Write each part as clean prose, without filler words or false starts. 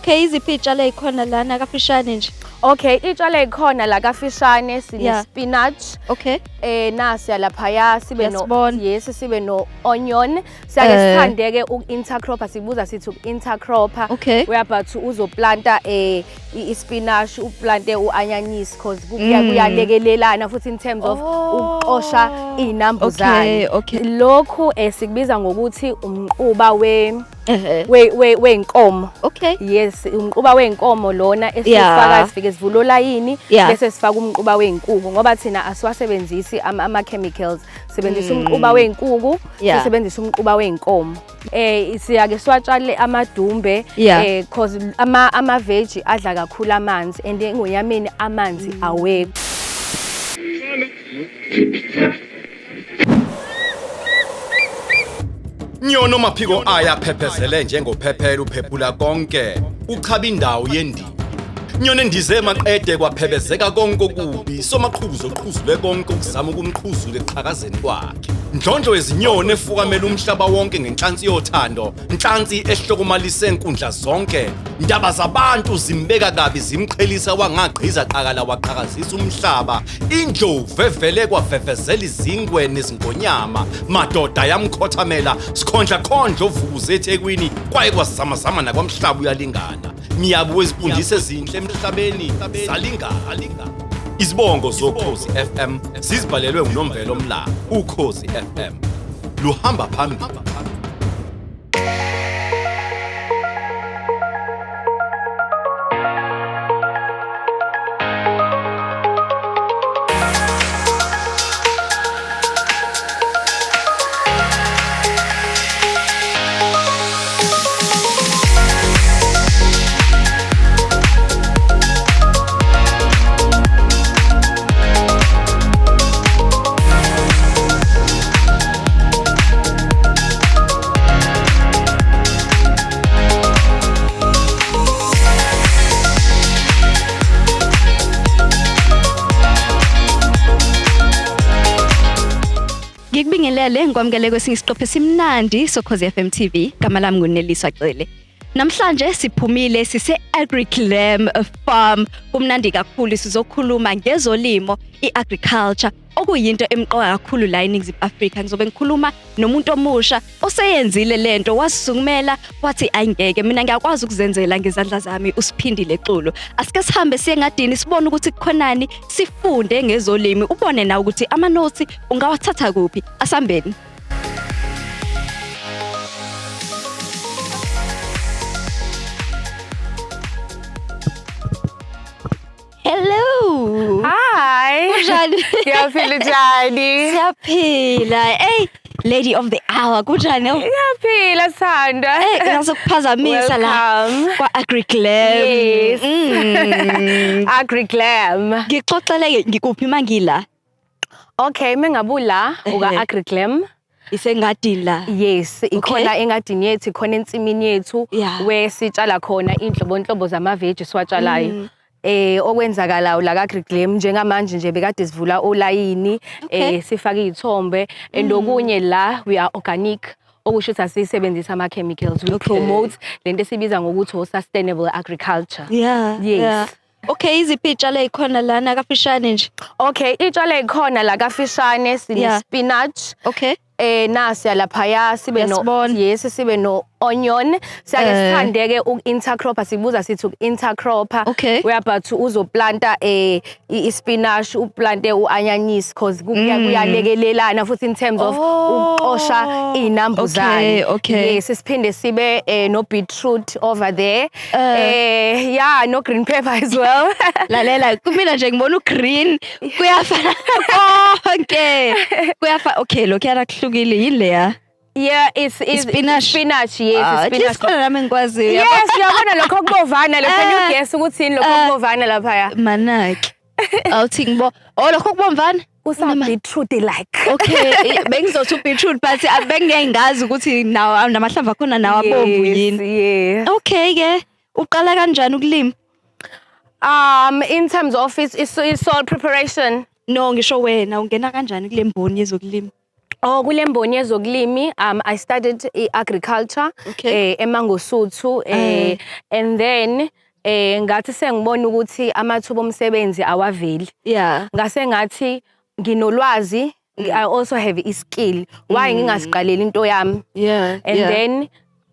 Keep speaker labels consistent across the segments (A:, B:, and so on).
A: Okay, iziphi iy'tshalo ey'khona lana kafishane nje?
B: Okay, iy'tshalo ey'khona la kafishane sine spinach.
A: Okay.
B: Nasiya laphaya sibe no
A: Ngiyasibona.
B: Yes, sibe no onion. Siyake sithande ke uku-intercropa, sibuza sithi uku-intercropa. Whereby uzoplanta i-spinach, uplante u-anyanyisi cause kuyalekelelana futhi in terms of ukuxosha iy'nambuzane. Lokhu sikubiza ngokuthi umquba wey'nkomo. Yes, umquba wey'nkomo lona esifaka sifike sivule olayini bese sifaka umquba wey'nkukhu ngoba thina asiwasebenzisi ama-chemicals. Sisebenzisa umquba wey'nkukhu, sisebenzisa umquba wey'nkomo. Siyake siwatshale amadumbe, cause ama-veg adla kakhulu amanzi and engonyameni amanzi awekho.
C: Nyono maphiko aya phephezele njengophephela uphephula konke, uchaba indawo yendima. Nyone ndize maqede kwaphebezeka konke okubi, somaqhuzu oqhuzule konke ukuzama ukumqhuzula eqhakazeni kwakhe. Ndlondlo yezinyoni efukamela umhlaba wonke ngenhlansi yothando, nhlansi ehlokomalise inkundla zonke. Ndaba zabantu zimbeka kabi zimqhelisa wangagqiza qakala waqhakazisa umhlaba. Indlovu evele kwavevezela izingwe nezingonyama, madoda yamkhothamela, sikhondla khondla ovukuze eThekwini, kwaye kwazamazama nakwamhlaba uyalingana. Miyabu wezifundisi ezinhle emhlabeni zalingana. Izibongo zoKhozi FM zizibhalelwe nguNomvelo Mlaba. Ukhozi FM luhamba phambili.
A: Ngikubingelele ngikwamukele kwesinye isiqopho esimnandi soKhozi FM TV. Igama lami nguNeliswa Cele. Namhlanje siphumile sise AgriGlam Farm. Kumnandi kakhulu, sizokhuluma ngezolimo, iagriculture, okuyinto emqoka kakhulu la eNingizimu Afrika. Ngizobe ngikhuluma nomuntu omusha oseyenzile lento, wasukumela wathi ayingeke mina ngiyakwazi ukuzenzela ngezandla zami, uSiphindile Xulu. Asike sihambe siye engadini sibone ukuthi kukhonani, sifunde ngezolimi, ubone nawe ukuthi amanothi ungawathatha kuphi. Asambeni. Hello.
B: Hi.
A: Kunjani?
B: Ngiyaphila, njani?
A: Siyaphila. Hey, lady of the hour, kunjani?
B: Ngiyaphila, Sandra.
A: Hey, ngazokuphazamisa la
B: Welcome.
A: kwa AgriGlam.
B: Yes. AgriGlam.
A: Ngixoxele ngikuphi mangila?
B: Okay, mengabula uka AgriGlam.
A: Isengadini la.
B: Yes, ikhona engadini yethu, ikhona ensimini yethu where sitshala khona inhlobonhlobo zama-veg siwatshalayo. Okwenzakalayo la ka-AgriGlam njengamanje nje bekade sivula olayini, sifake iy'thombe and okunye la we are organic, okusho ukuthi asisebenzisa ama-chemicals. We promote lento esibiza ngokuthi o-sustainable agriculture. Yes.
A: Okay, iziphi iy'tshalo ey'khona lana kafishane nje?
B: Okay, iy'tshalo ey'khona la kafishane sine spinach. Nasiya laphaya sibe no
A: Ngiyasibona.
B: Yes, sibe no onion. Siyake sithande ke uku-intercropa, sibuza sithi uku-intercropa. Whereby uzoplanta i-spinach, uplante u-anyanyisi cause kuyalekelelana futhi in terms of ukuxosha iy'nambuzane. Yes, siphinde sibe no beetroot over there. Yeah, no green pepper as well.
A: Lalela, kumina nje ngibona ugreen kuyafana konke. Kuyafa, okay, lokhu yarakuhlukile yini leya?
B: Yeah, it's
A: Spinach.
B: Spinach, yes,
A: At
B: spinach.
A: least khona nami ngikwaziyo.
B: Yes, uyabona lokho okubovana lokho, can you guess ukuthi yini lokho okubovana laphaya?
A: Manaki. Awuthi ngibo. Oh, lokho okubomvana?
B: Kusa beetroot like.
A: Okay, bengizothi beetroot but bengeke ngazi ukuthi nawo namahlamvu akhona nawo abomvu yini.
B: Yes.
A: Okay ke, uqala kanjani ukulima?
B: In terms of it's soil preparation.
A: No, ngisho wena ungena kanjani kule mboni yezokulima?
B: Oh, kule mboni yezokulimi, I studied i-agriculture eMangosuthu, and then ngathi sengibona ukuthi amathuba omsebenzi awaveli. Ngase ngathi nginolwazi, I also have i-skill. Why ngingasiqaleli into yami? And then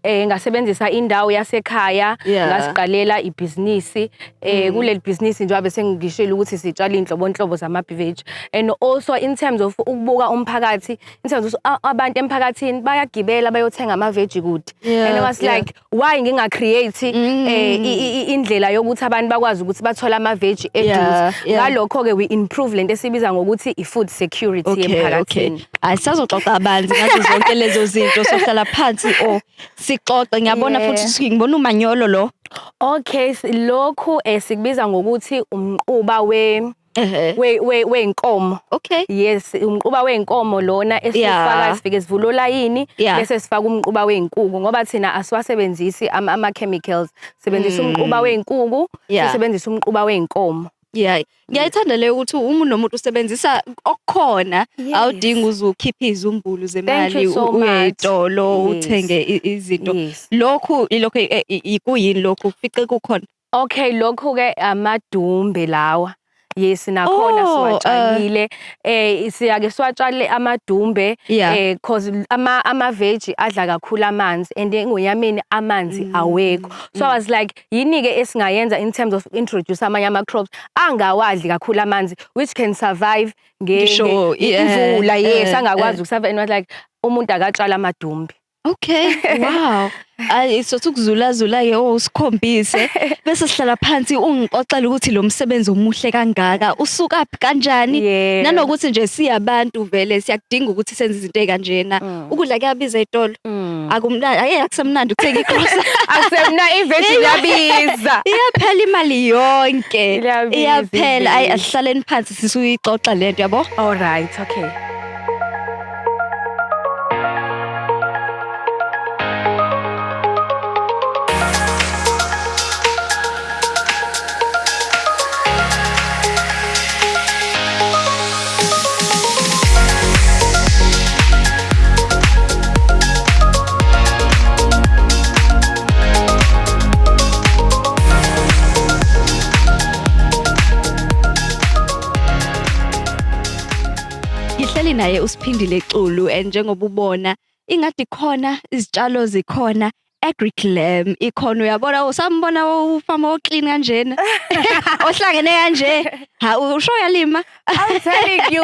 B: ngasebenzisa indawo yasekhaya, ngasiqalela ibhizinisi. Kuleli bhizinisi, njengoba sengishilo ukuthi sitshala iy'nhlobonhlobo zama-veg, and also in terms of ukubuka umphakathi, in terms of abantu emphakathini bayagibela bayothenga ama-veg kude, and I was like, why nginga-create indlela yokuthi abantu bakwazi ukuthi bathole ama-veg eduze? Ngalokho-ke we improve lento esibiza ngokuthi i-food security emphakathini.
A: Hayi, sisazoxoxa kabanzi ngazo zonke lezo zinto, sohlala phansi or sixoxe. Ngiyabona futhi ukuthi ngibona umanyolo lo.
B: Okay, lokhu sikubiza ngokuthi umquba we wenkomo. Yes, umquba wenkomo lona esifaka, sifike sivule olayini, bese sifaka umquba wenkukhu, ngoba thina asiwasebenzisi ama chemicals. Sebenzisa umquba wenkukhu, sisebenzisa umquba wenkomo.
A: Yeah. Ngiyayithanda leyo ukuthi uma unomuntu usebenzisa okukhona, awudingi uze ukhiphe izumbulu zemali
B: You so
A: uye
B: much.
A: ey'tolo uthenge izinto. Lokhu ilokhu kuyini lokhu fice kukhona?
B: Okay, lokhu ke amadumbe lawa. Yes, nakhona siwatshalile. Siyake siwatshale amadumbe, cause ama veg adla kakhulu amanzi, and engonyameni amanzi awekho. So I was like, yini ke esingayenza in terms of introduce amanye ama crops angawadli kakhulu amanzi, which can survive
A: Ngisho,
B: imvula, yes, angakwazi ukusurvive, and I was like, umuntu akatshala amadumbe.
A: Okay, wow. Ayi, sothi ukuzula-zula ke, usikhombise bese sihlala phansi ungixoxela ukuthi lo msebenzi omuhle kangaka usukaphi, kanjani, nanokuthi nje siyabantu vele siyakudinga ukuthi senze izinto ey'kanjena. Ukudla kuyabiza ey'tolo. Akumnandi, ake akusemnandi ukuthenga igrosa.
B: Akusemna, i-veg iyabiza.
A: Iyaphela imali yonke.
B: Iyabiza.
A: Iyaphela. Ayi,
B: i-veg.
A: asihlaleni phansi sisuyixoxa lento, yabo.
B: All right, okay.
A: Ngihleli naye uSiphindile Xulu, and njengoba ubona ingadi khona, izitshalo zikhona, AgriGlam ikhona, uyabona, usambona ufama oclean kanjena, ohlangene kanje, ha, usho uyalima.
B: I'm telling you,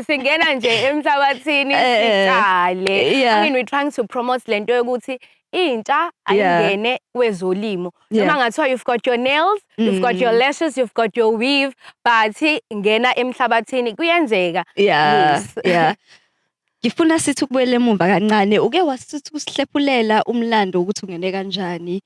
B: singena nje emhlabathini, sitshale. I mean, we're trying to promote lento yokuthi intsha ayingene kwezolimo. Noma ngathiwa you've got your nails, you've got your lashes, you've got your weave, but ngena emhlabathini, kuyenzeka. Yes.
A: Yeah. Ngifuna sithi ukubuyela emumva kancane, uke wasithi usihlephulela umlando ukuthi ungene kanjani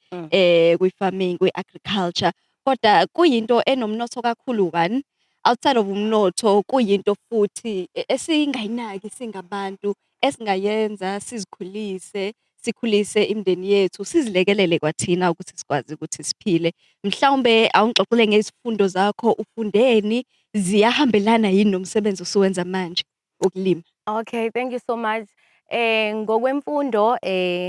A: kwi-farming, kwi-agriculture, kodwa kuyinto enomnotho kakhulu, one outside of umnotho kuyinto futhi esingayinaki singabantu, esingayenza sizikhulise, sikhulise imindeni yethu, sizilekelele kwathina ukuthi sikwazi ukuthi siphile. Mhlawumbe awungixoxele ngezifundo zakho, ufundeni, ziyahambelana yini nomsebenzi osuwenza manje wokulima?
B: Okay, thank you so much. Ngokwemfundo,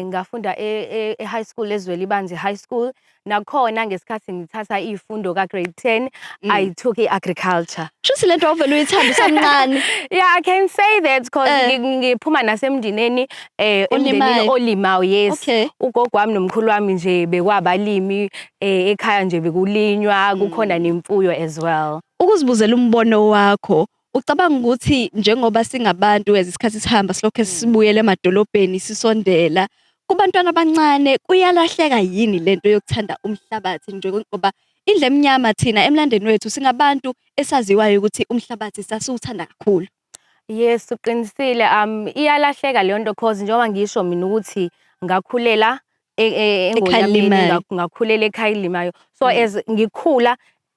B: ngafunda e high school, eZwelibanzi High School. Nakhona ngesikhathi ngithatha izifundo ka grade 10, I took i-agriculture.
A: Shuthi lento wawuvele uyithanda usamncane.
B: Yeah, I can say that because ngiphuma nasemndenini emndenini
A: Olimayo.
B: olimayo, yes. Ugogo wami nomkhulu wami nje bekwabalimi, ekhaya nje bekulinywa, kukhona nemfuyo as well.
A: Ukuzibuzela umbono wakho, ucabanga ukuthi njengoba singabantu, as isikhathi sihamba silokhu sibuyele emadolobheni, sisondela kubantwana abancane, kuyalahleka yini lento yokuthanda umhlabathi, njengoba indlu emnyama thina emlandweni wethu singabantu esaziwayo ukuthi umhlabathi sasiwuthanda kakhulu?
B: Yes, uqinisile. Iyalahleka leyo nto, cause njengoba ngisho mina ukuthi ngakhulela
A: Ekhaya
B: eNgonyameni,
A: elimayo.
B: ngakhulela ekhaya elimayo. So as ngikhula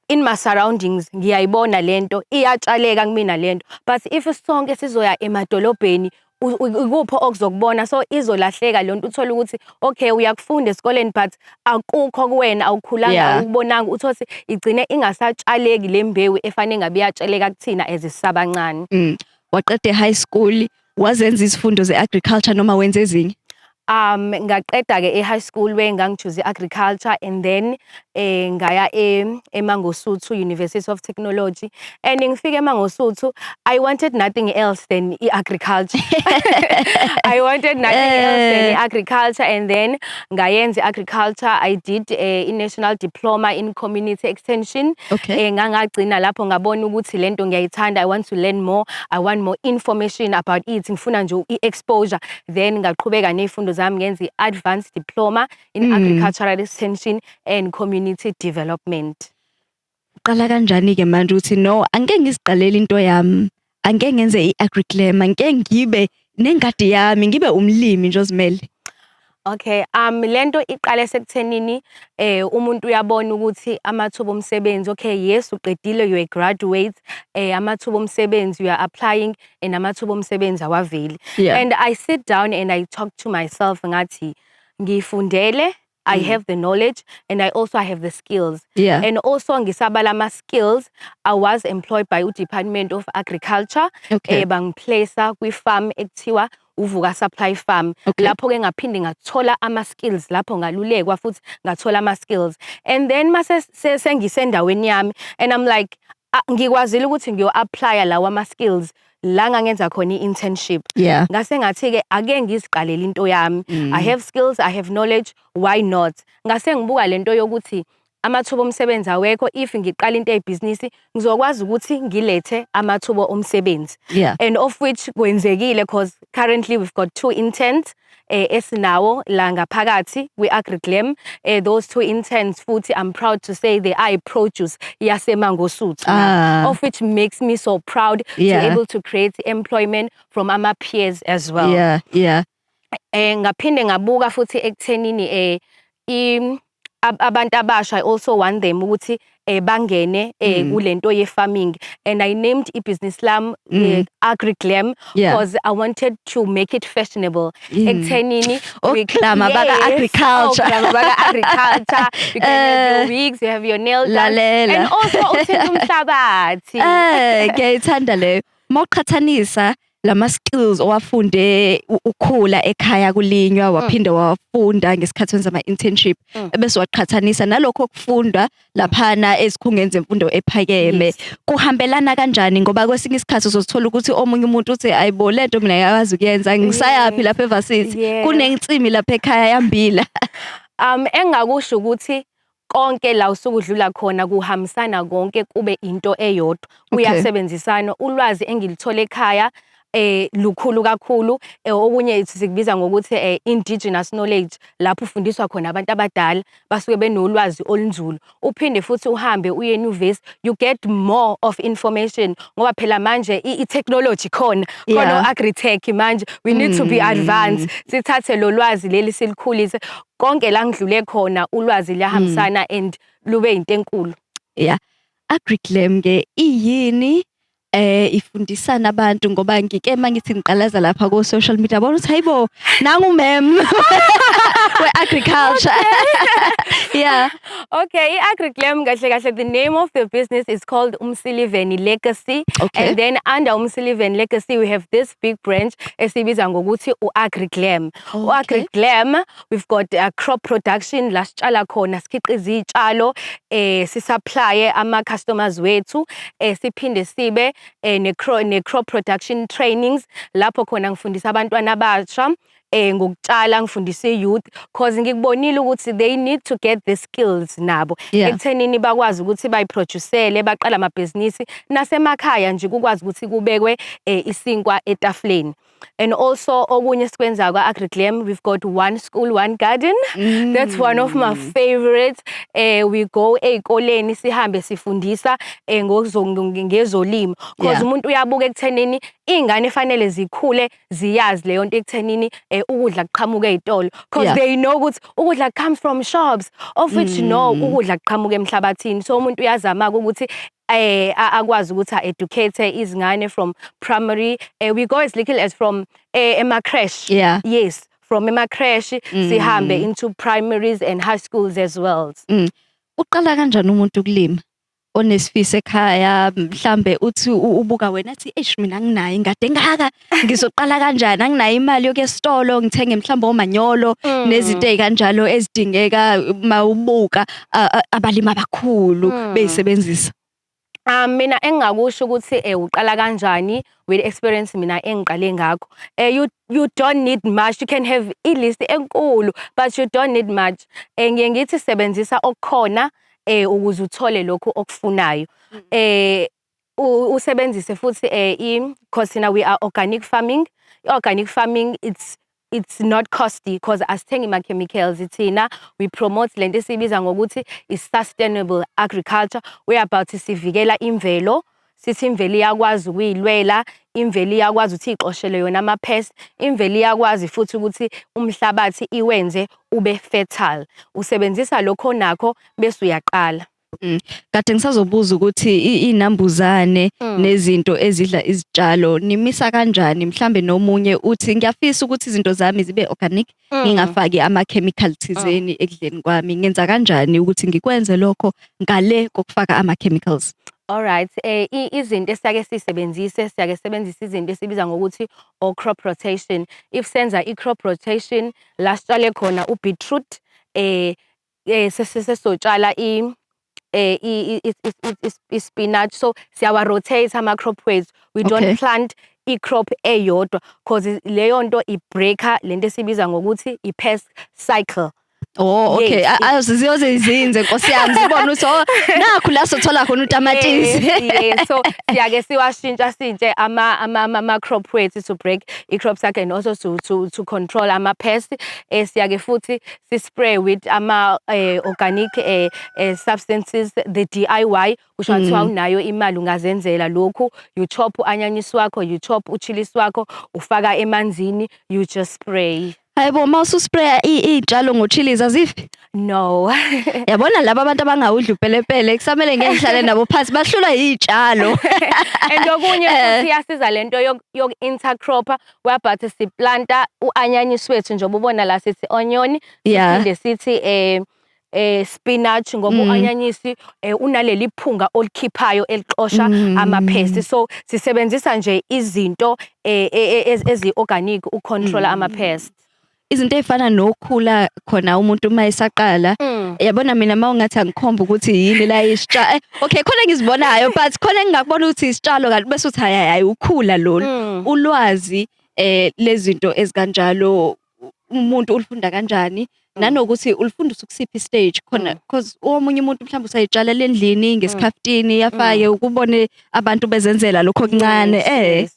B: in my surroundings ngiyayibona lento iyatshaleka kumina lento, but if sonke sizoya emadolobheni, ikuphi okuzokubona? So izolahleka lento, uthole ukuthi okay, uyakufunda esikoleni, but akukho kuwena, awukhulanga, awukubonanga, uthole ukuthi igcine ingasatshaleki le mbewu efanele ngabe iyatshaleka kuthina as sisabancane.
A: Waqeda high school. Wazenza izifundo ze-agriculture noma wenze ezinye?
B: Ngaqeda ke e-high school where ngangi-choose agriculture and then ngaya eMangosuthu University of Technology, and ngifike eMangosuthu, I wanted nothing else than i-agriculture. I wanted nothing else than i-agriculture, and then ngayenza i-agriculture. I did i-national diploma in community extension. Ngangagcina lapho, ngabona ukuthi lento ngiyayithanda. I want to learn more, I want more information about it, ngifuna nje i-exposure. Then ngaqhubeka ney'fundo zami, ngenza i-advanced diploma in agricultural extension and community development.
A: Uqala kanjani-ke manje ukuthi, no, angeke ngiziqalele into yami, angeke ngenze i-agriclam, angeke ngibe nengadi yami, ngibe umlimi nje ozimele?
B: Okay, lento iqale sekuthenini umuntu uyabona ukuthi amathuba omsebenzi, okay, yes, uqedile, you a graduate, amathuba omsebenzi, you are applying and amathuba omsebenzi awaveli. And I sit down and I talk to myself, ngathi ngifundele, I have the knowledge and I also have the skills. And also ngisabala ama skills, I was employed by u-Department of Agriculture. Bangiplace kwi-farm ekuthiwa uVuka Supply Farm. Lapho ke ngaphinde ngathola ama skills, lapho ngalulekwa futhi ngathola ama skills. And then mase sengisendaweni yami and I'm like, ah, ngikwazile ukuthi ngiyo apply lawa ama skills la ngangenza khona i-internship. Ngase ngathi-ke ake ngiziqalele into yami. I have skills, I have knowledge, why not? Ngase ngibuka lento yokuthi amathuba omsebenzi awekho, if ngiqala into eyibhizinisi ngizokwazi ukuthi ngilethe amathuba omsebenzi. And of which kwenzekile, because currently we've got two interns esinawo la ngaphakathi kwi-AgriGlam. Those two interns futhi, I'm proud to say they are produce yaseMangosuthu, of which makes me so proud to able to create employment from ama peers as well. Ngaphinde ngabuka futhi ekuthenini abantu abasha, I also want them ukuthi bangene kulento ye farming, and I named ibusiness lam AgriGlam because I wanted to make it fashionable ekuthenini
A: Oglama baka-agriculture.
B: Oglama baka agriculture. You can have your wigs, you have your nail done
A: Lalela.
B: And also uthinta umhlabathi.
A: Ngiyayithanda leyo. Mawuqhathanisa lama skills owafunde ukhula ekhaya kulinywa, waphinde wafunda ngesikhathi wenza ama internship, ebese waqhathanisa nalokho okufundwa laphana ezikhungweni zemfundo ephakeme, kuhambelana kanjani? Ngoba kwesinye isikhathi uzothola ukuthi omunye umuntu uthi, "Ayibo, lento mina ngiyakwazi ukuyenza, ngisayaphi lapha evarsity, kunensimi lapha ekhaya yambila."
B: Engakusho ukuthi konke la usuke udlula khona kuhambisana konke kube into eyodwa. Kuyasebenzisana. Ulwazi engilithola ekhaya lukhulu kakhulu. Okunye sikubiza ngokuthi indigenous knowledge, lapho ufundiswa khona abantu abadala basuke benolwazi olunzulu. Uphinde futhi uhambe uye enyuvesi, you get more of information, ngoba phela manje i-technology khona khona, agritech manje, we need to be advanced, sithathe lo lwazi leli silikhulise. Konke la ngidlule khona, ulwazi liyahambisana and lube into enkulu.
A: Yeah. AgriGlam ke iyini? Ifundisana abantu? Ngoba ngike mangithi ngiqalaza lapha ko social media, bona ukuthi hayibo, nangu ma'am we agriculture. Yeah.
B: Okay, i-AgriGlam kahle kahle, the name of the business is called Umsiliveni Legacy. And then under Umsiliveni Legacy we have this big branch esibiza ngokuthi u-AgriGlam. U-AgriGlam, we've got crop production, la sitshala khona, sikhiqiza iy'tshalo, sisupply ama customers wethu, siphinde sibe ne crop production trainings, lapho khona ngifundisa abantwana abasha ngokutshala, ngifundisa i-youth, cause ngikubonile ukuthi they need to get the skills nabo ekuthenini bakwazi ukuthi bayiproducele, baqala amabhizinisi nasemakhaya nje, kukwazi ukuthi kubekwe isinkwa etafuleni. And also okunye esikwenzayo kwa-AgriGlam, we've got one school, one garden. That's one of my favorites. We go ey'koleni, sihambe sifundisa ngezolimo, cause umuntu uyabuka ekuthenini iy'ngane fanele zikhule ziyazi leyo nto ekuthenini ukudla kuqhamuka ey'tolo, cause they know ukuthi ukudla comes from shops, of which no, ukudla kuqhamuka emhlabathini. So umuntu uyazama-ke ukuthi akwazi ukuthi a-educate izingane from primary. We go as little as from ema-creche. Yes, from ema-creche sihambe into primaries and high schools as well.
A: Uqala kanjani umuntu ukulima? Onesifiso ekhaya mhlambe uthi ubuka wena athi, "Eish, mina anginayo ingadi engaka, ngizoqala kanjani? Anginayo imali yokuya esitolo ngithenge mhlawumbe omanyolo nezinto ey'kanjalo ezidingeka mawubuka abalimi abakhulu bey'sebenzisa."
B: Mina engingakusho ukuthi uqala kanjani with experience mina engiqale ngakho. You don't need much. You can have i-list enkulu, but you don't need much. Ngiye ngithi sebenzisa okukhona ukuze uthole lokhu okufunayo. Usebenzise futhi i, cause thina we are organic farming. I-organic farming, it's not costly because asithengi ma-chemicals thina. We promote lento esiyibiza ngokuthi i-sustainable agriculture, whereby sivikela imvelo, sithi imvelo iyakwazi ukuyilwela, imvelo iyakwazi ukuthi iy'xoshele yona ama-pest, imvelo iyakwazi futhi ukuthi umhlabathi iwenze ube fertile. Usebenzisa lokho onakho bese uyaqala.
A: Kade ngisazobuza ukuthi iy'nambuzane nezinto ezidla izitshalo nimisa kanjani? Mhlambe nomunye uthi, "Ngiyafisa ukuthi izinto zami zibe organic, ngingafaki ama-chemical thizeni ekudleni kwami. Ngenza kanjani ukuthi ngikwenze lokho ngale kokufaka ama-chemicals?"
B: Alright, izinto esiyake siy'sebenzise, siyake sisebenzise izinto esibiza ngokuthi o-crop rotation. If senza i-crop rotation, la sitshale khona u-beetroot, sesizotshala i-spinach. So siyawa-rotate ama-crop wethu. We don't plant i-crop eyodwa 'cause leyo nto i-break-a lento esiyibiza ngokuthi i-pest cycle.
A: Oh, okay.
B: Yes.
A: Ziyoze izinze, Nkosi yami, zibone ukuthi, oh, nakhu la sothola khona utamatisi.
B: Yes. So siyake siwashintsha shintshe ama crop wethu to break i-crop cycle and also to control ama-pest. Siyake futhi si-spray with ama organic substances, the DIY, kusho kuthiwa unayo imali ungazenzela lokhu. You chop u-anyanyisi wakho, you chop uchilisi wakho, ufaka emanzini, you just spray.
A: Hayibo, mawususpraya iy'tshalo ngochilizi, azifi?
B: No.
A: Yabona laba abantu abangawudli upelepele, kusamele ngeke ngihlale nabo phansi, bahlulwa iy'tshalo.
B: And okunye futhi iyasiza lento yoku-intercropa, whereby siplanta u-anyanyisi wethu njengoba ubona la sithi onion, siphinde sithi spinach, ngoba u-anyanyisi unaleli phunga olikhiphayo elixosha ama-pest. So sisebenzisa nje izinto ezi-organic uku-controla ama-pest.
A: Izinto ey'fana nokhula khona, umuntu uma esaqala, yabona mina uma ungathi angikhomba ukuthi yini la isitshalo, okay, khona engizibonayo, but khona engingakubona ukuthi isitshalo kanti bese uthi, "Hayi, hayi, ukhula lolu." Ulwazi lezinto ezikanjalo umuntu ulifunda kanjani, nanokuthi ulifunda usukusiphi stage khona? Because omunye umuntu mhlawumbe usayitshalela endlini ngesikhaftini, afake ukubone abantu bezenzela lokho okuncane.
B: Yes.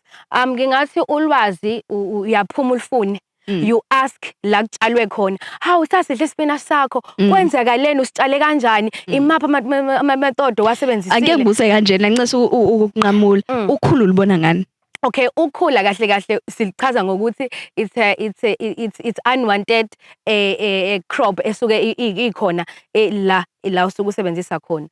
B: Ngingathi ulwazi uyaphuma ulifune. You ask la kutshalwe khona. "Hawu, sasihle isipinashi sakho. Kwenzakaleni, usitshale kanjani? Imaphi ama-method owasebenzisile?"
A: Ake ngibuze kanjena, ncese ukukunqamula. Ukhulu ulibona ngani?
B: Okay, ukhula kahle kahle silichaza ngokuthi it's unwanted crop esuke ikhona la usuke usebenzisa khona.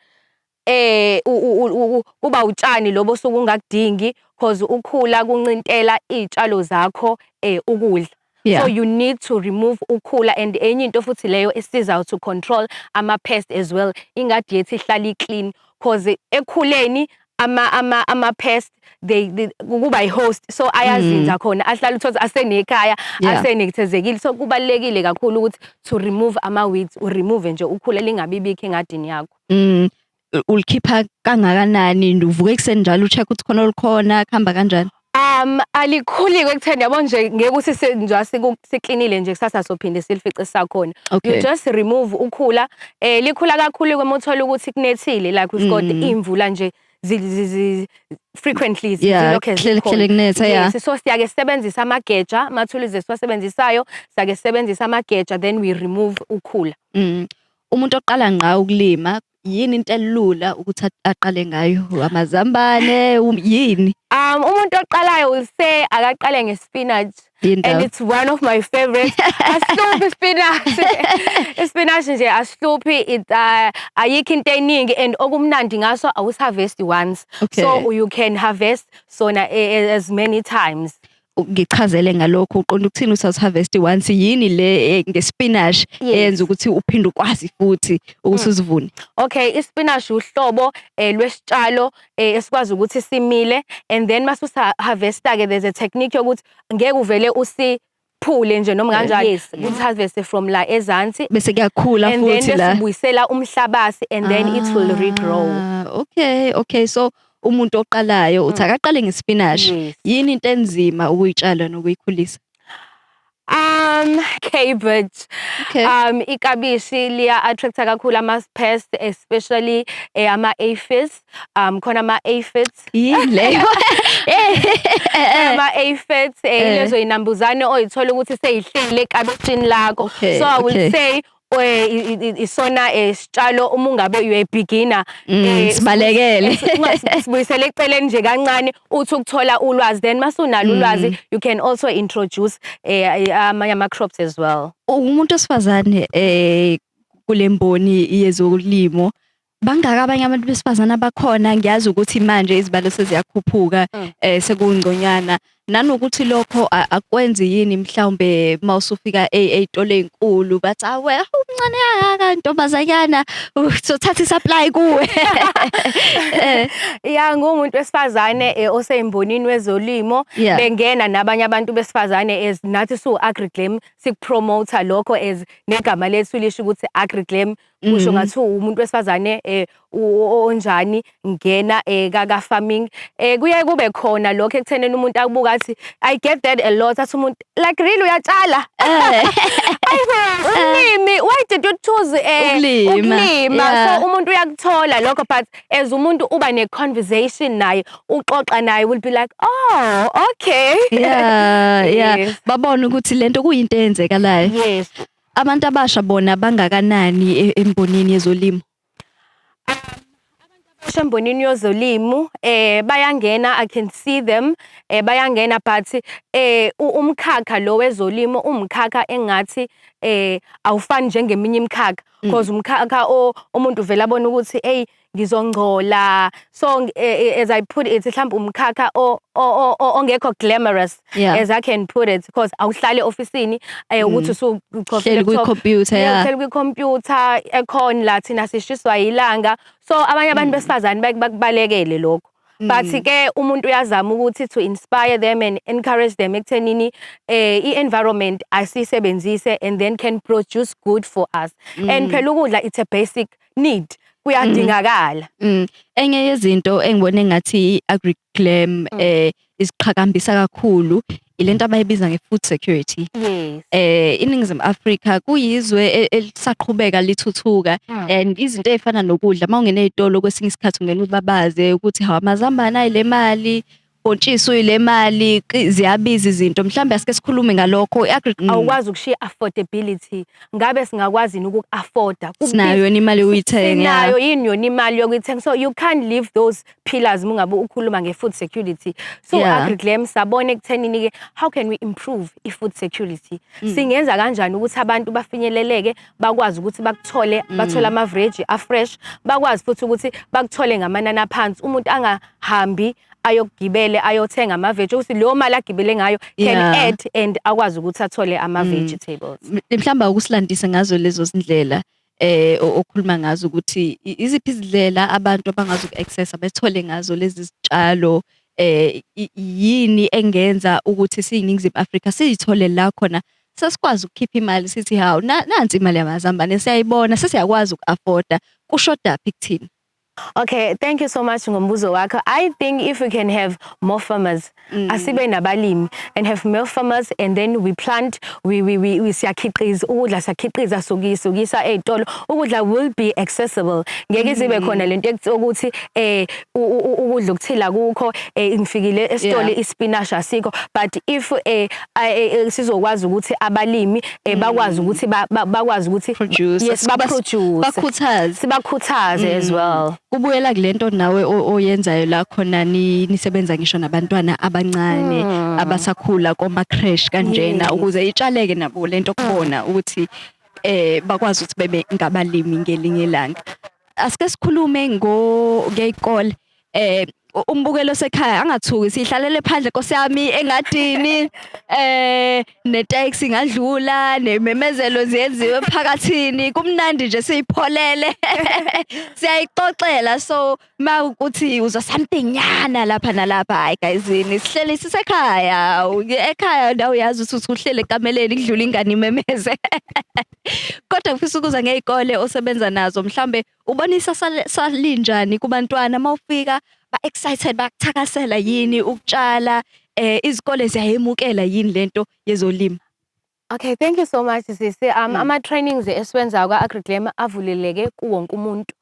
B: Kuba utshani lobo osuke ungakudingi 'cause ukhula kuncintela iy'tshalo zakho ukudla. So you need to remove ukhula, and enye into futhi leyo esizayo to control ama-pest as well. Ingadi yethu ihlale i-clean 'cause ekukhuleni ama-pest they kuba i-host, so ayazinza khona, ahlala, uthole asenekhaya, asenethezekile. So kubalulekile kakhulu ukuthi to remove ama-weeds, u-remove nje ukhula lingabi bikho engadini yakho.
A: Ulikhipha kangakanani? Uvuka ekuseni njalo u-check ukuthi khona olukhona, kuhamba kanjani?
B: Alikhuli ekutheni, yabo nje, ngeke uthi nje siklinile nje kusasa sophinde silifice sisakhona. You just remove ukhula. Likhula kakhulu uma uthola ukuthi kunethile, like we've got iy'mvula nje frequently zilokhe
A: kuhlele
B: zikhona.
A: Kuhlele kunetha, yeah.
B: Yes, so siyake sisebenzise amageja, amathuluzi esiwasebenzisayo, siyake sisebenzise amageja, then we remove ukhula.
A: Umuntu oqala ngqa ukulima, yini into elula ukuthi aqale ngayo? Amazambane, yini?
B: Umuntu oqalayo will say akaqale nge-spinach.
A: Yini
B: And
A: ndaba?
B: it's one of my favorites. Asihluphi spinach. Ispinach nje asihluphi, it ayikho into eningi, and okumnandi ngaso awusi-harvest once. So you can harvest sona as many times.
A: Ngichazele ngalokho, uqonda ukuthini uthi harvest once? Yini le ngespinach eyenza ukuthi uphinde ukwazi futhi ukuthi uzivune?
B: Okay, ispinach uhlobo lwesitshalo esikwazi ukuthi simile, and then mase usa-harvesta ke, there's a technique yokuthi ngeke uvele usiphule nje noma kanjani, ukuthi harvest from la ezansi
A: bese kuyakhula
B: and then
A: futhi la.
B: Bese ubuyisela umhlabathi and then it will regrow.
A: Ah, okay, so umuntu oqalayo uthi akaqale ngespinach.
B: Yes.
A: Yini into enzima ukuyitshala nokuyikhulisa?
B: Cabbage. Ikabishi liya attracta kakhulu ama pests, especially ama aphids. Khona ama aphids.
A: Yini leyo?
B: Ama aphids lezo inambuzane oyithola ukuthi seyihleli ekabishini lakho. So I will say isona sitshalo uma ungabe you a beginner,
A: Sibalekele.
B: Sibuyisele eceleni nje kancane, uthi ukuthola ulwazi, then masunalo ulwazi, you can also introduce amanye ama crops as well.
A: Umuntu osifazane kulemboni yezolimo, bangaka abanye abantu besifazane abakhona? Ngiyazi ukuthi manje izibalo seziyakhuphuka, sekungconywana, nanokuthi lokho akwenzi yini mhlawumbe mawusufika ey'tolo ey'nkulu bathi, "Awe, umncane kangaka ntombazanyana, sothatha i-supply kuwe."
B: Ya, ngumuntu wesifazane oseyimbonini wezolimo. Bengena nabanye abantu besifazane, as nathi su AgriGlam sikupromota lokho, as negama lethu lisho ukuthi AgriGlam kusho ngathi umuntu wesifazane onjani ngena ka farming. Kuye kube khona lokho ekuthenini umuntu akubuka athi, I get that a lot, athi umuntu, like, "Really, uyatshala?" Umlimi, why did you choose
A: Ukulima,
B: ukulima? So umuntu uyakuthola lokho, but as umuntu uba ne conversation naye, uxoxa naye, will be like, "Oh, okay."
A: Yeah. Babona ukuthi lento kuyinto eyenzekalayo. Abantu abasha bona bangakanani embonini yezolimo?
B: Abasha embonini yezolimo bayangena, I can see them, bayangena, but umkhakha lo wezolimo umkhakha engathi awufani njengeminye imikhakha, because umkhakha umuntu vele abona ukuthi, hey, ngizongcola. So as I put it, mhlawumbe umkhakha ongekho glamorous, as I can put it, because awuhlali ofisini ukuthi usuchofa
A: Hleli kwi-computer, yeah.
B: Uhleli kwi-computer, aircon, la thina sishiswa ilanga. So abanye abantu besifazane bakubalekele lokho, but ke umuntu uyazama ukuthi to inspire them and encourage them ekuthenini i-environment asiyisebenzise and then can produce good for us, and phela ukudla, it's a basic need, kuyadingakala.
A: Enye yezinto engibone engathi i-AgriGlam isiqhakambisa kakhulu ilento abayibiza nge-food security. INingizimu Afrika kuyizwe elisaqhubeka lithuthuka, and izinto ey'fana nokudla, mawungena ey'tolo kwesinye isikhathi ungena ubabaze ukuthi hawu, amazambane ayile mali, bhontshisi uyile mali, ziyabiza izinto. Mhlawumbe asike sikhulume ngalokho.
B: Awukwazi ukushiya affordability. Ngabe singakwazi yini ukuku-afforda?
A: Sinayo yini imali yokuyithenga?
B: Sinayo yini yona imali yokuyithenga? So you can't leave those pillars uma ungabe ukhuluma nge-food security. So AgriGlam sabona ekuthenini-ke, how can we improve i-food security? Singenza kanjani ukuthi abantu bafinyeleleke, bakwazi ukuthi bakuthole, bathole ama-veg afresh, bakwazi futhi ukuthi bakuthole ngamanani aphansi, umuntu angahambi ayokugibele ayothenga ama-veg, ukuthi leyo mali agibele ngayo can add and akwazi ukuthi athole ama-vegetables.
A: Mhlawumbe ukusilandise ngazo lezo zindlela okhuluma ngazo, ukuthi iziphi izindlela abantu abangazi uku-accessa bethole ngazo lezi zitshalo, yini engenza ukuthi siyiNingizimu Afrika siyithole la khona sesikwazi ukukhipha imali, sithi, "Hawu, nansi imali yamazambane, siyayibona, sesiyakwazi uku-afforda"? Kushoda phi kuthina?
B: Okay, thank you so much ngombuzo wakho. I think if we can have more farmers, asibe nabalimi and have more farmers, and then we plant, we siyakhiqiza ukudla, siyakhiqiza, sukisa ezitolo, ukudla will be accessible. Ngeke zibe khona lento ukuthi ukudla okuthila kukho, ngifikile esitolo, ispinach asikho. But if sizokwazi ukuthi abalimi bakwazi ukuthi bakwazi ukuthi
A: Produce.
B: Yes, ba produce.
A: Bakhuthaze.
B: Sibakhuthaze as well.
A: Kubuyela kulento nawe oyenzayo la khona nisebenza ngisho nabantwana abancane abasakhula koma creche kanjena, ukuze itshaleke nabo lento kubona ukuthi bakwazi ukuthi bebe ngabalimi ngelinye ilanga. Asike sikhulume ngo ngey'kole. Umbukelo sekhaya angathuki, sihlalele phandle, Nkosi yami, engadini, netaxi ngadlula, nememezelo ziyenziwe emphakathini, kumnandi nje, siyipholele, siyayixoxela. So mawukuthi uzwa something nyana lapha nalapha, hayi guyzini, sihleli sisekhaya, ekhaya ndawo, uyazi ukuthi uhlele ekameleni, kudlula ingane imemeze. Kodwa ngifisa ukuza ngey'kole osebenza nazo, mhlambe ubonisa salinjani kubantwana mawufika, ba-excited, bakuthakasela yini ukutshala? Izikole ziyayemukela yini lento yezolimo?
B: Okay, thank you so much, sisi. Ama trainings esiwenzayo ka-AgriGlam avuleleke kuwonke umuntu.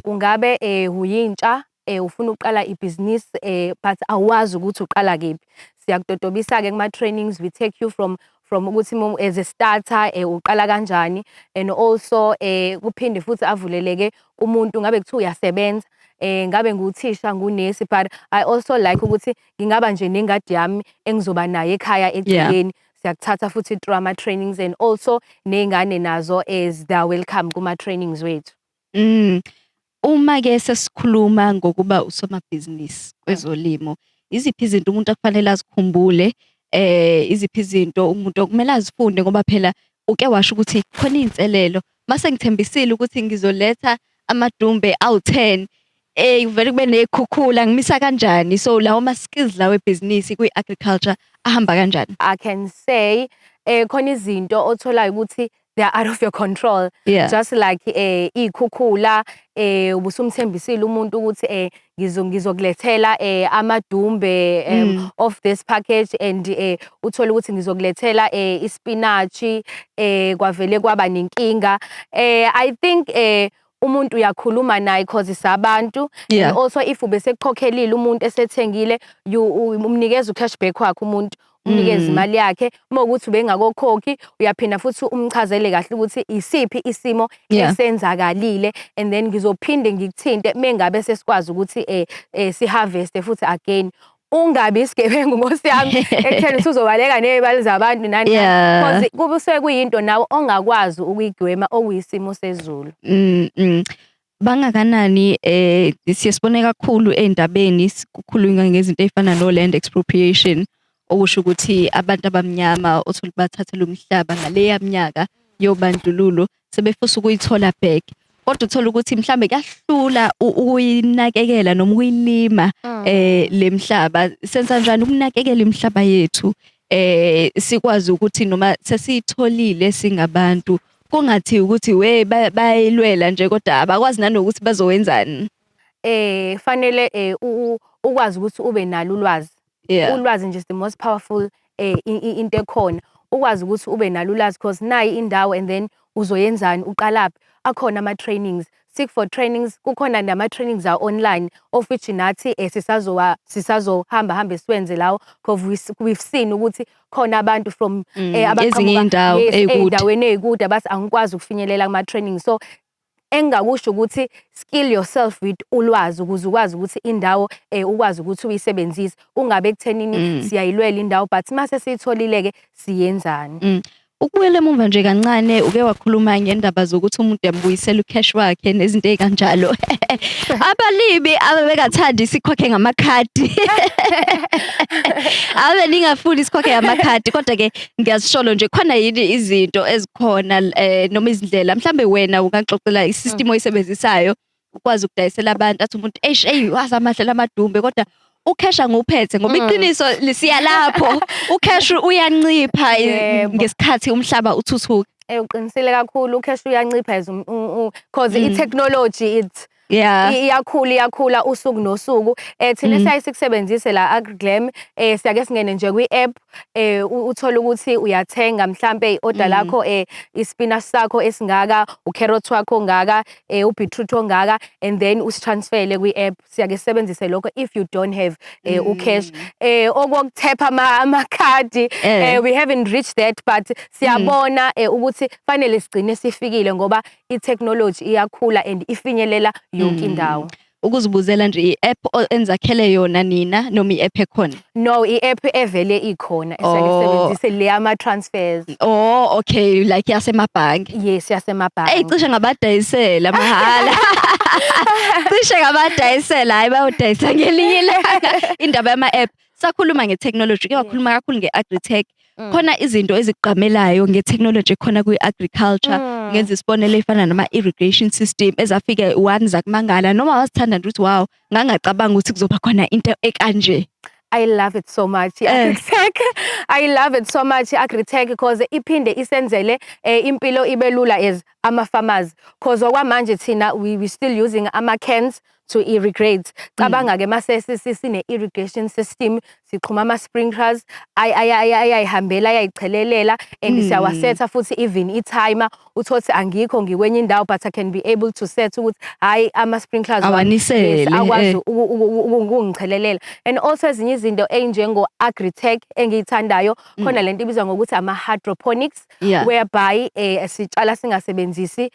B: Kungabe uyintsha, ufuna ukuqala ibhizinisi but awazi ukuthi uqala kephi. Siyakudodobisa-ke kuma-trainings, we take you from ukuthi as a starter uqala kanjani, and also kuphinde futhi avuleleke kumuntu ngabe kuthiwa uyasebenza, ngabe nguthisha, ngunesi, but I also like ukuthi ngingaba nje nengadi yami engizoba nayo ekhaya egcekeni. Siyakuthatha futhi through ama-trainings, and also ney'ngane nazo as they are welcome kuma-trainings wethu.
A: Uma ke sesikhuluma ngokuba usomabhizinisi kwezolimo, iziphi izinto umuntu akufanele azikhumbule? Iziphi izinto umuntu okumele azifunde, ngoba phela uke washo ukuthi khona iy'nselelo? Mase ngithembisile ukuthi ngizoletha amadumbe awu-10, vele kube ney'khukhula, ngimisa kanjani? So lawo ma-skills lawo ebhizinisi kwi-agriculture ahamba kanjani?
B: I can say khona izinto otholayo ukuthi they are out of your control. Just like iy'khukhula, ubusumthembisile umuntu ukuthi ngizokulethela amadumbe of this package, and uthole ukuthi ngizokulethela ispinach, kwavele kwaba nenkinga. I think umuntu uyakhuluma naye cause sabantu, and also if ubesekukhokhelile umuntu, esethengile, you umnikeza u-cashback wakhe umuntu, umnikeze imali yakhe. Uma ukuthi ubengakokhokhi, uyaphinda futhi umchazele kahle ukuthi isiphi isimo esenzakalile, and then ngizophinde ngikuthinte mengabe sesikwazi ukuthi si-harvest futhi again. Ungabi isigebengu, nkosi yami, ekutheni ukuthi uzobaleka ney'mali zabantu nani nani, cause kube kuyinto nawe ongakwazi ukuyigwema, okuyisimo sezulu.
A: Bangakanani, siye sibone kakhulu ey'ndabeni kukhulunywa ngezinto ey'fana no-land expropriation, okusho ukuthi abantu abamnyama othola bathathelwe umhlaba ngaleya minyaka yobandlululo, sebefisa ukuyithola back. Kodwa uthola ukuthi mhlambe kuyahlula ukuyinakekela noma ukuyilima le mhlaba. Senza njani ukunakekela imihlaba yethu, sikwazi ukuthi noma sesiyitholile singabantu, kungathi ukuthi we bayilwela nje kodwa abakwazi nanokuthi bazowenzani?
B: Fanele ukwazi ukuthi ube nalo ulwazi. Ulwazi nje is the most powerful into ekhona. Ukwazi ukuthi ube nalo ulwazi, cause nayi indawo and then uzoyenzani, uqalaphi? Akhona ama-trainings, seek for trainings, kukhona nama-trainings a-online, of which nathi sisazohamba hambe siwenze lawo, cause we've seen ukuthi khona abantu from
A: Ezinye
B: abaqhamuka
A: iy'ndawo
B: yes,
A: ey'kude.
B: Ey'ndaweni ey'kude, abathi angikwazi ukufinyelela kuma-training. So engingakusho ukuthi skill yourself with ulwazi ukuze ukwazi ukuthi indawo ukwazi ukuthi uyisebenzise, ungabe ekuthenini siyayilwela indawo, but mase siyitholile-ke siyenzani?
A: Ukubuyela emuva nje kancane, uke wakhuluma ngendaba zokuthi umuntu uyambuyisela u-cash wakhe nezinto ey'kanjalo. Abalimi abebengathandi sikhokhe ngamakhadi. Ave ningafuni sikhokhe ngamakhadi, kodwa-ke ngiyazisholo nje, khona yini izinto ezikhona noma izindlela mhlambe wena ungaxoxela i-system oyisebenzisayo ukwazi ukudayisela abantu, athi umuntu, "Eish, eyi, waze amahle lamadumbe, kodwa u-cash angiwuphethe," ngoba iqiniso lisiya lapho u-cash uyancipha ngesikhathi umhlaba uthuthuka?
B: Uqinisile kakhulu, u-cash uyancipha as cause i-technology it's iyakhula, iyakhula usuku nosuku. Thina siyaye sikusebenzise la AgriGlam, siyake singene nje kwi-app, uthole ukuthi uyathenga mhlambe i-order lakho, ispinach sakho esingaka, u-carrot wakho ongaka, u-beetroot ongaka, and then usi-transfer-ele kwi-app. Siyake sisebenzise lokho if you don't have u-cash. Okokuthepha amakhadi, we haven't reached that, but siyabona ukuthi fanele sigcine sifikile, ngoba i-technology iyakhula and ifinyelela yonke indawo.
A: Ukuzibuzela nje, i-app enizakhele yona nina noma i-app ekhona?
B: No, i-app evele ikhona esake sebenzise le ama transfers.
A: Oh, okay, like yasemabhange.
B: Yes, yasemabhange.
A: Eyi, cishe ngabadayisela mahhala. Cishe ngabadayisela, hayi, bayodayisa ngelinye ilanga. Indaba yama-app. Sakhuluma nge-technology, ke wakhuluma kakhulu nge-agritech. Khona izinto ezigqamelayo nge-technology ekhona kwi-agriculture. Ngenza isibonelo, efana nama-irrigation system ezafike one zakumangala noma wazithanda nje ukuthi, wow, ngangacabanga ukuthi kuzoba khona into ekanje.
B: I love it so much, i-agritech. I love it so much, i-agritech, because iphinde isenzele impilo ibe lula as ama-farmers, because okwamanje thina we still using ama-cans to irrigate. Cabanga ke mase sine irrigation system, sixhuma ama-sprinklers ayayihambela, ayayichelelela, and siyawasetha futhi even i-timer. Uthothi angikho, ngikwenye indawo, but I can be able to set ukuthi hayi, ama-sprinklers wami,
A: Awanisele,
B: yes, akwazi ukungichelelela. And also ezinye izinto ey'njengo-agritech engiyithandayo, khona lento ibizwa ngokuthi ama-hydroponics, whereby sitshala singasebenzisi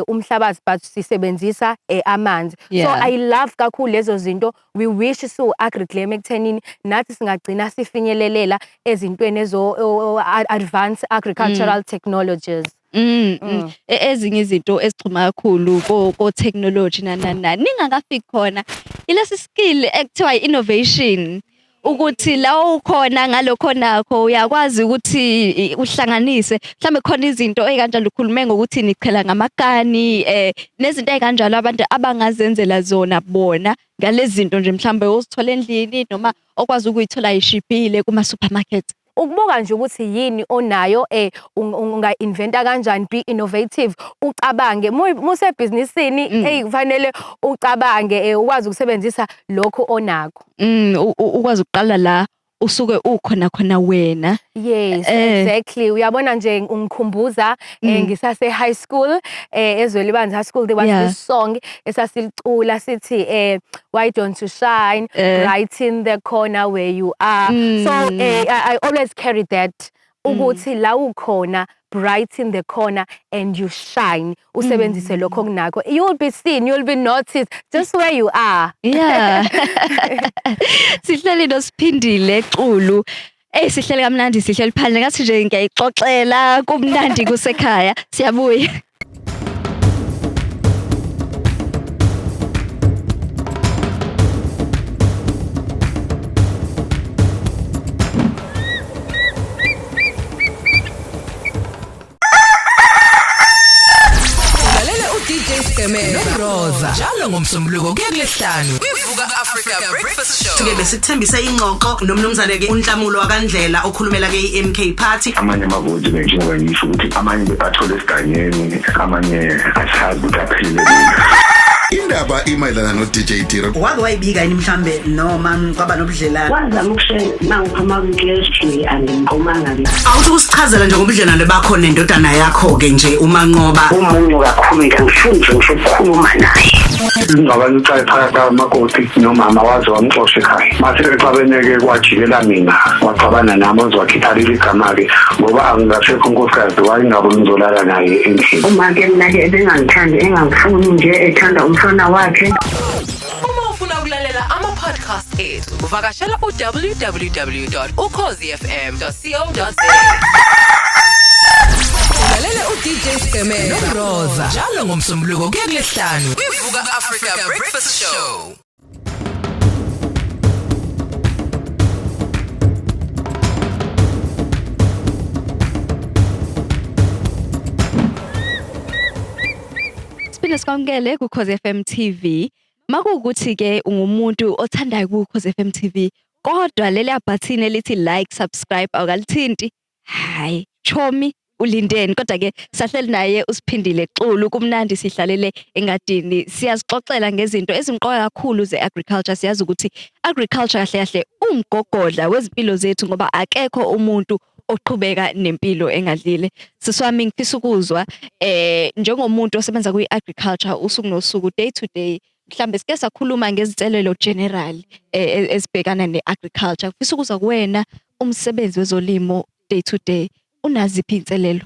B: umhlabathi but sisebenzisa amanzi. So I love kakhulu lezo zinto. We wish so AgriGlam ekuthenini nathi singagcina sifinyelelela ezintweni ezo advanced agricultural technologies.
A: Ezinye izinto ezixhuma kakhulu ko technology nani nani nani ningakafiki khona, ilesi skill ekuthiwa i-innovation, ukuthi la ukhona ngalokho nakho uyakwazi ukuthi uhlanganise mhlambe khona izinto ey'kanjalo. Ukhulume ngokuthi nichela ngamakani nezinto ey'kanjalo abantu abangazenzela zona bona ngalezi zinto nje mhlambe ozithola endlini noma okwazi ukuyithola yishibhile kuma-supermarket.
B: Ukubuka nje ukuthi yini onayo, unga-inventa kanjani, be innovative, ucabange musebhizinisini. Eyi, kufanele ucabange, ukwazi ukusebenzisa lokhu onakho.
A: Ukwazi ukuqala la usuke ukhona khona wena.
B: Yes, exactly. Uyabona nje, ungikhumbuza ngisase high school, eZwelibanzi High School, there was this song esasilicula sithi, "Why don't you shine right in the corner where you are?" So I always carry that, ukuthi la ukhona, bright in the corner and you shine, usebenzise lokho okunakho, you will be seen, you will be noticed just where you are.
A: Yeah. Sihleli noSiphindile Xulu. Eh, sihleli kamnandi, sihleli phandle, ngathi nje ngiyayixoxela, kumnandi kusekhaya. Siyabuya.
D: Lalela uDJ Sgqemeza noRosa njalo ngoMsombuluko kuya kuLesihlanu kwiVuka Africa Breakfast Show.
E: Ke besithembise ingxoxo nomnumzane ke uNhlamulo wakaNdlela okhulumela ke iMK Party.
F: Amanye amavoti ke, njengoba ngisho ukuthi amanye athole esigangeni, amanye asazi ukuthi aphile kuphi.
G: Indaba imayelana no-DJ Tira.
E: Wake wayibika yini mhlambe noma kwaba nobudlelane?
H: Wazama ukushela mangiphuma kwi-clash nje, angimqomanga-ke.
E: Awuthi usichazela nje ngobudlelwane bakho nendodana yakho ke nje uManqoba.
H: Umunyu kakhulu nje, angifuni nje ngisho ukukhuluma naye.
F: Ingxabano iqale phakathi kwamakoti nomama, waze wamxosha ekhaya. Mase exabene-ke kwajikela mina, waxabana nami, waze wakhipha leli gama-ke ngoba angingasekho unkosikazi, wayengabe ngizolala naye endlini.
H: Uma-ke mina-ke ebengangithandi, engangifuni nje, ethanda umfana wakhe.
D: Uma ufuna ukulalela ama-podcast ethu, vakashela u-www.ukhozifm.co.za. Lalela uDJ Sgqemeza noRosa njalo ngoMsombuluko kuya kuLesihlanu kwiVuka Africa Breakfast Show.
A: Siphinde sikwamukele kuKhozi FM TV. Makuwukuthi ke ungumuntu othandayo kuKhozi FM TV, kodwa leli button elithi like, subscribe awukalithinti. Hayi, chomi, ulindeni? Kodwa ke sahleli naye uSiphindile Xulu, kumnandi, sihlalele engadini, siyazixoxela ngezinto ezimqoka kakhulu ze-agriculture. Siyazi ukuthi agriculture kahle kahle umgogodla wezimpilo zethu, ngoba akekho umuntu oqhubeka nempilo engadlile. Sisi wami, ngifisa ukuzwa njengomuntu osebenza kwi-agriculture usuku nosuku, day to day, mhlambe sike sakhuluma ngezinselelo general ezibhekana ne-agriculture. Ngifisa ukuzwa kuwena, umsebenzi wezolimo day to day unaziphi iy'nselelo?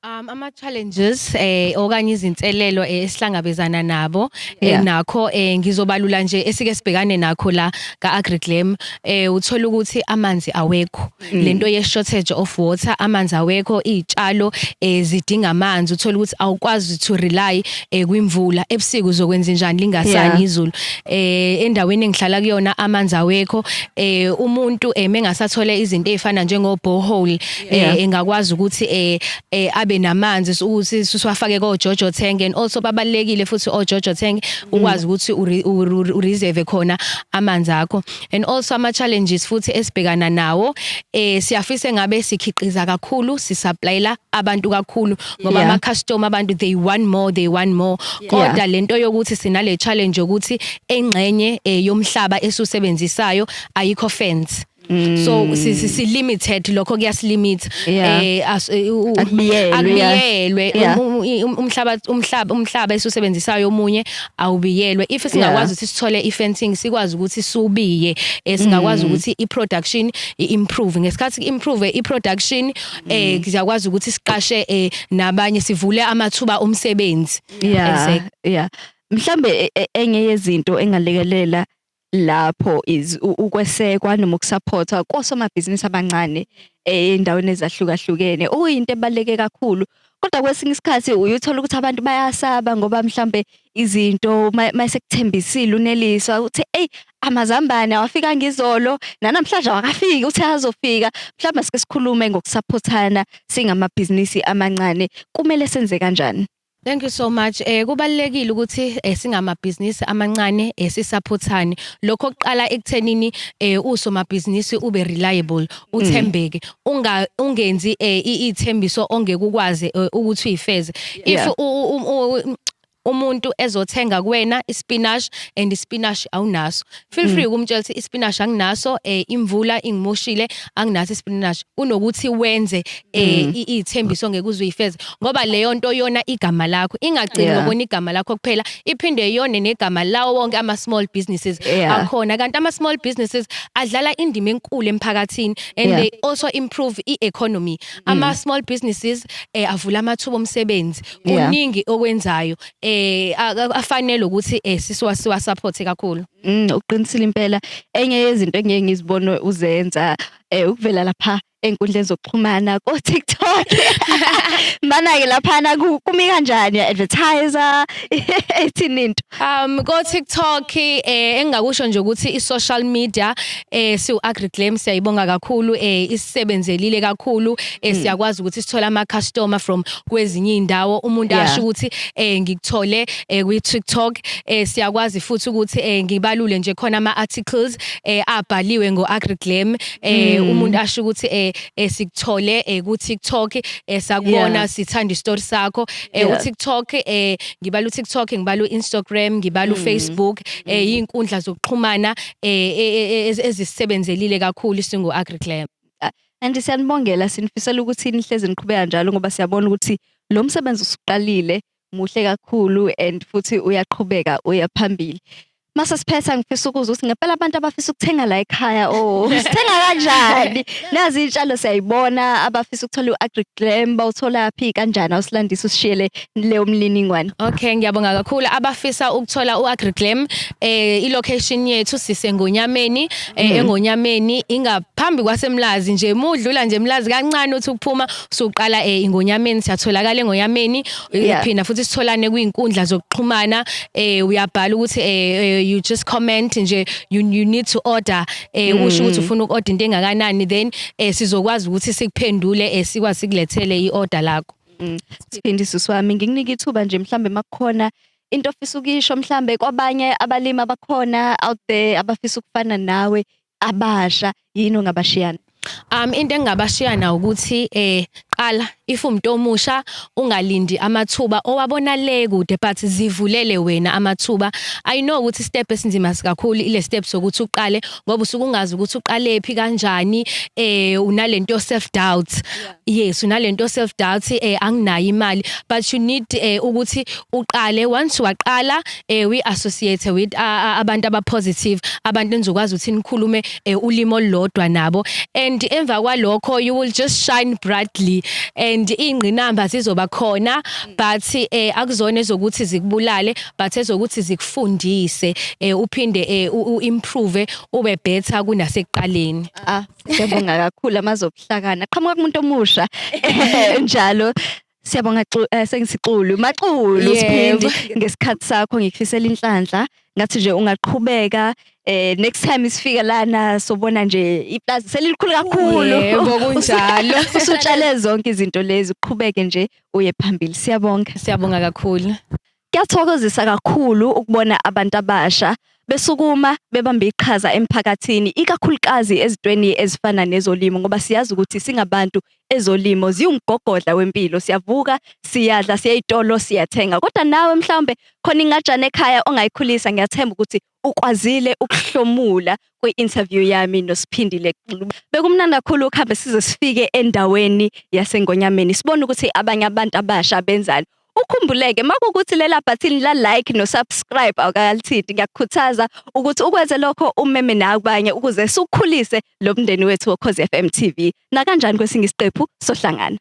B: Ama challenges okanye izinselelo esihlangabezana nabo nakho ngizobalula nje esike sibhekane nakho la ka AgriGlam. Uthola ukuthi amanzi awekho, lento ye shortage of water, amanzi awekho, izitshalo zidinga amanzi. Uthola ukuthi awukwazi to rely kwimvula. Ebusika uzokwenza njani lingasani izulu? Endaweni engihlala kuyona amanzi awekho. Umuntu mengasathole izinto ezifana njengo borehole engakwazi ukuthi abe namanzi ukuthi siwafake ko Jojo tank, and also babalekile futhi o Jojo tank, ukwazi ukuthi ureserve khona amanzi akho. And also ama challenges futhi esibhekana nawo, siyafisa ngabe sikhiqiza kakhulu, sisupplyela abantu kakhulu, ngoba ama customer, abantu, they want more, they want more, kodwa lento yokuthi sinale challenge yokuthi engxenye yomhlaba esusebenzisayo ayikho fence, so si limited, lokho kuyasilimit.
A: Akubiyelwe, yeah.
B: Akubiyelwe. Umhlaba esusebenzisayo omunye awubiyelwe. If singakwazi ukuthi sithole i-fencing, sikwazi ukuthi subiye, singakwazi ukuthi i-production i-improve. Ngesikhathi improve i-production, siyakwazi ukuthi siqashe nabanye, sivule amathuba omsebenzi. Exactly.
A: Yeah, mhlambe enye yezinto engalekelela lapho is ukwesekwa noma ukusupportwa kosomabhizinisi abancane ey'ndaweni ezahlukahlukene, okuyinto ebaluleke kakhulu. Kodwa kwesinye isikhathi uye uthole ukuthi abantu bayasaba, ngoba mhlambe izinto mayesekuthembisile uNeliswa uthi, "Eyi, amazambane awafikanga izolo, nanamhlanje awakafiki, uthe azofika." Mhlawumbe sike sikhulume ngokusupportana singamabhizinisi amancane, kumele senze kanjani?
B: Thank you so much. Kubalekile ukuthi singamabhizinisi amancane sisupportane. Lokho kuqala ekuthenini usomabhizinisi ube reliable, uthembeke. Ungenzi ithembiso ongeke ukwazi ukuthi uyifeze. If umuntu ezothenga kuwena ispinach and ispinach awunaso, feel free ukumtshela ukuthi ispinach anginaso, imvula ingimoshile, anginaso ispinach, kunokuthi wenze ithembiso ngeke uze uyifeze, ngoba leyo nto yona igama lakho, ingagcini ngokona igama lakho kuphela, iphinde yone negama lawo wonke ama small businesses akhona. Kanti ama small businesses adlala indima enkulu emphakathini and they also improve i-economy. Ama small businesses avula amathuba omsebenzi. Kuningi okwenzayo afanele ukuthi sisiwa siwa support kakhulu.
A: Uqinisile impela. Enye yezinto engeke ngizibone uzenza ukuvela lapha ey'nkundleni zokuxhumana ko TikTok. Mana ke laphana kumi kanjani, advertiser, ithini into?
B: Ko TikTok, engingakusho nje ukuthi i social media siu AgriGlam siyayibonga kakhulu, isisebenzelile kakhulu. Siyakwazi ukuthi sithole ama customer from kwezinye indawo, umuntu asho ukuthi ngikuthole kwi TikTok. Siyakwazi futhi ukuthi ngibalule nje khona ama articles abhaliwe ngo AgriGlam, umuntu asho ukuthi sikuthole ku TikTok, sakubona, sithanda istory sakho. UTikTok, ngibala uTikTok, ngibala uInstagram, ngibala uFacebook, izinkundla zokuxhumana ezisisebenzelile kakhulu singu AgriGlam.
A: And siyanibongela, sinifisela ukuthi nihlezi niqhubeka njalo, ngoba siyabona ukuthi lo msebenzi usuqalile muhle kakhulu and futhi uyaqhubeka uya phambili. Mase siphetha, ngifisa ukuzwa ukuthi ngempela abantu abafisa ukuthenga la ekhaya, oh, sithenga kanjani? Nazi iy'tshalo siyayibona, abafisa ukuthola u-AgriGlam bawutholaphi, kanjani? Awusilandise, usishiyele leyo mniningwane.
B: Okay, ngiyabonga kakhulu. Abafisa ukuthola uAgriGlam, ilocation yethu sisengonyameni, engonyameni ingaphambi kwasemlazi nje, mudlula nje emlazi kancane uthi ukuphuma usuqala ingonyameni, siyatholakala engonyameni. Phinda futhi sitholane kwizinkundla zokuxhumana. Uyabhala ukuthi you just comment nje you need to order, usho ukuthi ufuna uku-order into engakanani, then sizokwazi ukuthi sikuphendule, sikwazi sikulethele i-order lakho.
A: Siphinde, sisi wami, ngikunika ithuba nje, mhlambe makukhona into ofisa ukuyisho mhlambe kwabanye abalimi abakhona out there abafisa ukufana nawe, abasha, yini ongabashiyana?
B: Into engingabashiyana ukuthi qala, if umuntu omusha, ungalindi amathuba owabona le kude, but zivulele wena amathuba. I know ukuthi step esinzima kakhulu ile step sokuthi uqale, ngoba usuke ungazi ukuthi uqale phi, kanjani, unalento self doubt. Yes, unalento self doubt, anginayo imali, but you need ukuthi uqale. Once waqala, we associate with abantu aba positive, abantu enizokwazi ukuthi nikhulume ulimi olulodwa nabo, and emva kwalokho you will just shine brightly. And ingqinamba zizoba khona, but akuzona ezokuthi zikubulale, but ezokuthi zikufundise, uphinde u-improve, ube better kunasekuqaleni.
A: Ah, siyabonga kakhulu amazobuhlakana. Qhamuka kumuntu omusha. Njalo. Siyabonga sengisixulu, Maxulu.
B: Yebo.
A: Siphindi ngesikhathi sakho, ngikufisela inhlanhla. Ngathi nje ungaqhubeka, next time isifika lana sobona nje iplaza selilikhulu kakhulu.
B: Yebo, kunjalo.
A: Usutshale zonke izinto lezi, uqhubeke nje uye phambili. Siyabonga.
B: Siyabonga kakhulu.
A: Kuyathokozisa kakhulu ukubona abantu abasha besukuma bebambe iqhaza emphakathini, ikakhulukazi ezintweni ezifana nezolimo, ngoba siyazi ukuthi singabantu ezolimo ziwumgogodla wempilo. Siyavuka, siyadla, siya ey'tolo, siyathenga, kodwa nawe mhlawumbe khona ingajana ekhaya ongayikhulisa. Ngiyathemba ukuthi ukwazile ukuhlomula kwi-interview yami noSiphindile Xulu. Bekumnandi kakhulu ukuhambe size sifike endaweni yaseNgonyameni, sibone ukuthi abanye abantu abasha benzani. Ukhumbuleke makukuthi lela button la like no subscribe awukalithinti, ngiyakukhuthaza ukuthi ukwenze lokho, umeme nabanye ukuze siwukhulise lo mndeni wethu woKhozi FM TV. Nakanjani kwesinye isiqephu sohlangana.